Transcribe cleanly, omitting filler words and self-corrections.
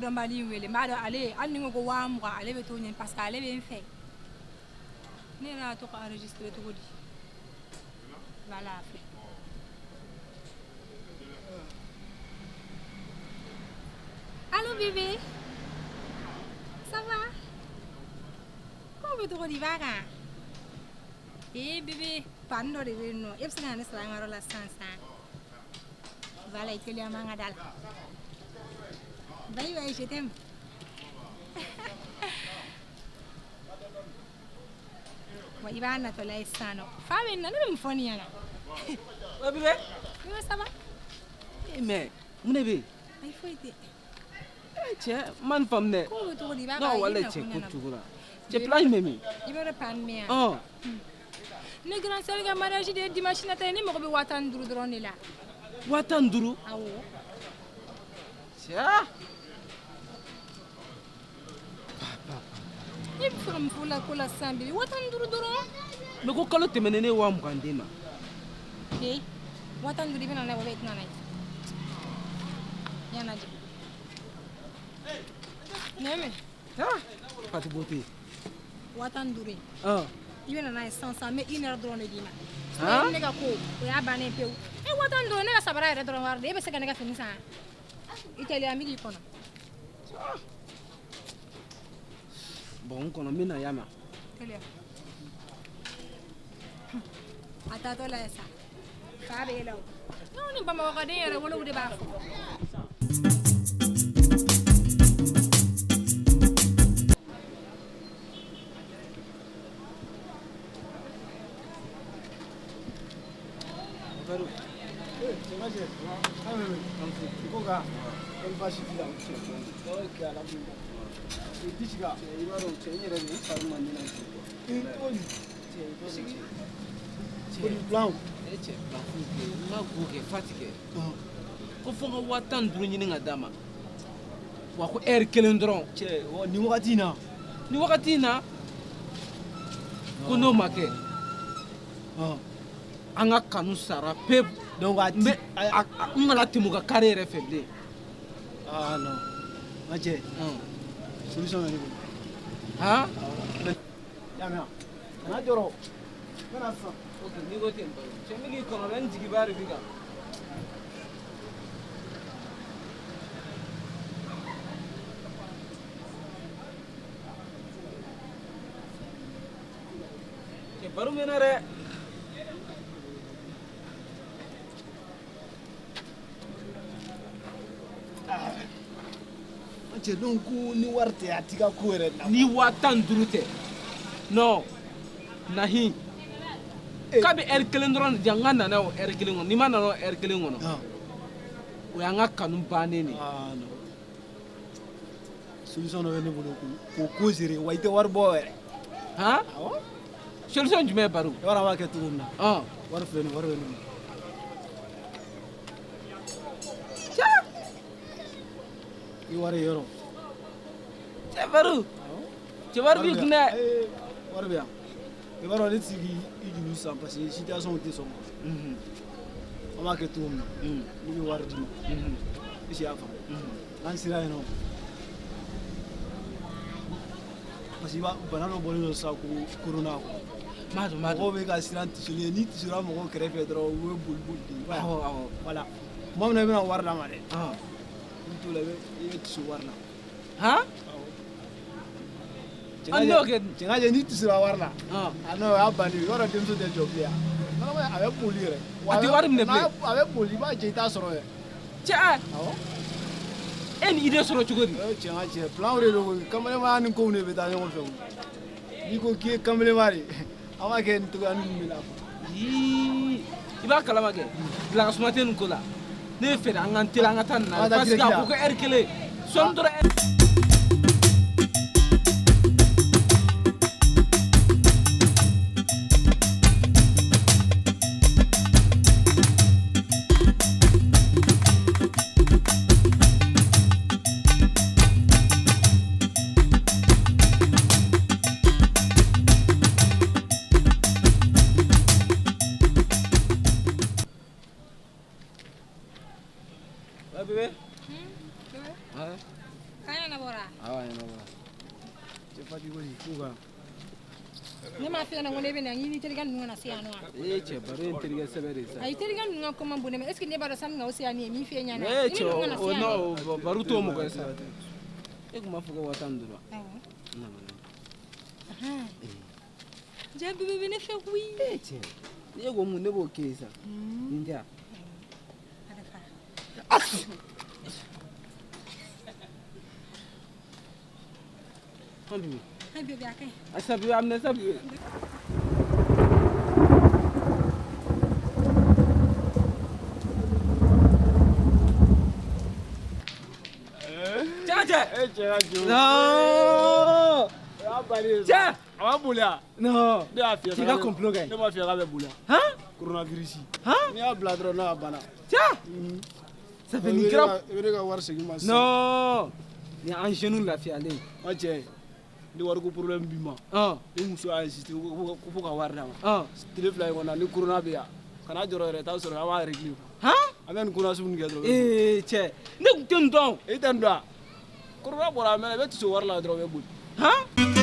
dadɔnbali in wele, n b'a dɔn ale, hali ni n ko ko 20,000, ale bɛ t'o ɲini parce que ale bɛ n fɛ. Ne yɛrɛ y'a tɔgɔ enregistré cogo di? Voilà, a filɛ. Allo bébé, ça va? Ko bɛ cogo di, i b'a kan? Ee bébé, panne dɔ de bɛ yen nɔ, e bɛ se ka na ne sɔrɔ an ka yɔrɔ la sisan sisan. Voilà, i teliya man ka da la. Bye bye, je t'aime. Wa i b'a natɔla ye sisan nɔ. Fa bɛ na, ne bɛ mun fɔ nin ɲɛna? Ouais, bébé. Bébé, ça va? Eh, mais mun de bɛ yen? Ayi, foyi tɛ. Eh, cɛ, n ma nin faamu dɛ. Ko bɛ cogo di, i b'a Non, i walayi bɛna cɛ, kun ko ɲɛnabɔ. cogo la. Cɛ, plan jumɛn bɛ yen? I b'a dɔn panne bɛ yan? Ɔn. Ne grand sœur ka mariage de ye dimanche nata ye, ne mago bɛ 15,000 dɔrɔn de la. 15,000? Awɔ. Cɛ. Ne bɛ fɛ ka mun fɔ la ko la sisan bébé, 15,000 dɔrɔn. Mais ko kalo tɛmɛnen ne ye 20,000 d'e ma. Ee, 15,000, i bɛ na n'a ye wala i tɛ na n'a ye? I y'a lajɛ. Nɛmɛ. Ah, Fati Beauté. 15,000 in. Ɔn. I bɛ na n'a ye sisan sisan, n bɛ une heure dɔrɔn de d'i ma. Han? Ne ka ko, o y'a bannen pewu. E 15,000, ne ka sabara yɛrɛ dɔrɔn wari de, e bɛ se ka ne ka fini san? I teliya, n bɛ k'i kɔnɔ. Bon, n kɔnɔ, n bɛ na y'a mɛn. Teliya. A taatɔ la ye sa. Fa bɛ e la o. N'aw ni Bamakɔkaden yɛrɛ wolow de b'a fɔ. Baasi t'i la? Ok, alhamdulillah. I t'i sigi? I b'a dɔn cɛ, n yɛrɛ de, n fari man di na bi quoi. I cogo di? Cɛ, i b'a dɔn cɛ. Ko di plan? E cɛ, plan foyi tɛ yen. N ka go kɛ Fati kɛ. Ko fo n ka 15,000 ɲini ka d'a ma. Wa ko heure kelen dɔrɔn. Cɛ, nin wagati in na? Nin wagati in na. Ko n'o ma kɛ. An ka kanu sara pewu. Donc a ti. N kana tɛmɛ u ka carré yɛrɛ fɛ bilen. Ah non. Ma cɛ. Solution bɛ ne bolo. Han? Y'a mɛn wa? Kana jɔrɔ. N bɛna sisan. Ok, n'i ko ten baro. Cɛ, n bɛ k'i kɔnɔ dɛ, n jigiba de b'i kan. Cɛ, baro mɛnna dɛ. Cɛ, donc ko ni wari tɛ, a t'i ka ko yɛrɛ la. Ni 15,000 tɛ, non nahi, k'a bɛ heure kelen dɔrɔn de di yan, n ka na n'a ye o heure kelen kɔnɔ. N'i ma na n'o heure kelen kɔnɔ, o y'an ka kanu bannen de ye. Ah non, solution dɔ bɛ ne bolo k'o ko gérer, wa i tɛ wari bɔ yɛrɛ. Han? Awɔ. Solution jumɛn ye, Baro? I b'a dɔn an b'a kɛ cogo min na. Wari filɛ nin ye, wari bɛ ne bolo. I wari yɔrɔ. Cɛ Baro, cɛ, wari b'i kun dɛ. Wari bɛ yan. I b'a dɔn ne tɛ se k'i juru san parce que situation tɛ sɔn ma. An b'a kɛ cogo min na, ne bɛ wari d'i ma. Est ce que i y'a faamu? N'an sera yen nɔ, parce que i b'a bana dɔ bɔlen don sisan ko corona quoi. M'a dɔn, m'a dɔn. Mɔgɔw bɛ ka siran tisoli ye, n'i tisora mɔgɔw kɛrɛfɛ dɔrɔn, u bɛ boli boli de. Awɔ, awɔ. Voilà. Tuma min na i bɛna wari d'a ma dɛ. I bɛ t'o la, i bɛ tiso wari la. Han? An n'o kɛ. Cɛ ka jɛ, n'i tisora wari la. A non, o y'a bannen ye. I b'a dɔn denmuso tɛ jɔ bilen a? A bɛ boli yɛrɛ. A tɛ wari minɛ bilen. A bɛ boli, i b'a jɛ, i t'a sɔrɔ yɛrɛ. Cɛ. Awɔ. E ni idée sɔrɔ cogo di? Cɛ ka jɛ, plan de don koyi. Kamalenmaya ni kow de bɛ taa ɲɔgɔn fɛ o. N'i ko k'i ye kamalenma de, an b'a kɛ nin cogoya ninnu de la. Yii, i b'a kalama kɛ, bila ka suma tɛ nin ko la. Ne bɛ fɛ de an k'an teliya, an ka taa nin na parce que a ko ko heure kelen sɔɔni dɔrɔn. Ouais, bébé. Bébé. Ouais. K'an Ɲɛnabɔra. Awɔ, a ɲɛnabɔra. Cɛ Fati ko k'u ka Ne m'a f'i ɲɛna ko ne bɛ na, n ni terikɛ ninnu kana se yan nɔ wa? Ee cɛ, baro ye n terikɛ sɛbɛ de ye sa. Ayi, terikɛ ninnu ka ko man bon ne ma. Est ce que ne b'a dɔn sani k'aw se yan nin ye min f'e ɲɛna? Ee I ni cɛ, ninnu kana o se yan non, dɛ. o baro t'o mɔgɔ ye sa. E kun b'a fɔ ko 15,000 wa? Awɔ. Na, na, na. Ahan. Ja bébé bɛ ne fɛ koyi. Ee cɛ, ni e ko mun, ne b'o kɛ yen sa. Nin tɛ yan. A dafa. Hɔn bébé. Ayi bébé, a ka ɲi. Asa bébé, a minɛ sa bébé. Cɛ cɛ. E cɛ ka jo. Non. O y'a bannen ye sa. Cɛ. A ma boli wa? Non. Ne y'a fiyɛ. K'i ka complot kɛ. Ne m'a fiyɛ k'a bɛ boli wa? Han? Coronavirus. Han? N'i y'a bila dɔrɔn n'a banna. Cɛ. Ça fait nin kɛra. I bɛ ne ka wari segin ma sisan. Non. Nin y'an jeunes lafiyalen ye. Ma cɛ, ni wariko problème b'i ma. Ɔn. Ni muso y'a insisté ko fo ka wari d'a ma. Ɔn. Tile 2 in kɔnɔ ni corona bɛ yan. Kana jɔrɔ yɛrɛ, i t'a sɔrɔ an b'a régler. Han? An bɛ nin corona sugu nin kɛ dɔrɔn. Ee cɛ, ne tun tɛ nin dɔn. I tɛ nin dɔn wa? Corona bɔra a mɛnna, i bɛ tiso wari la dɔrɔn i bɛ boli. Han?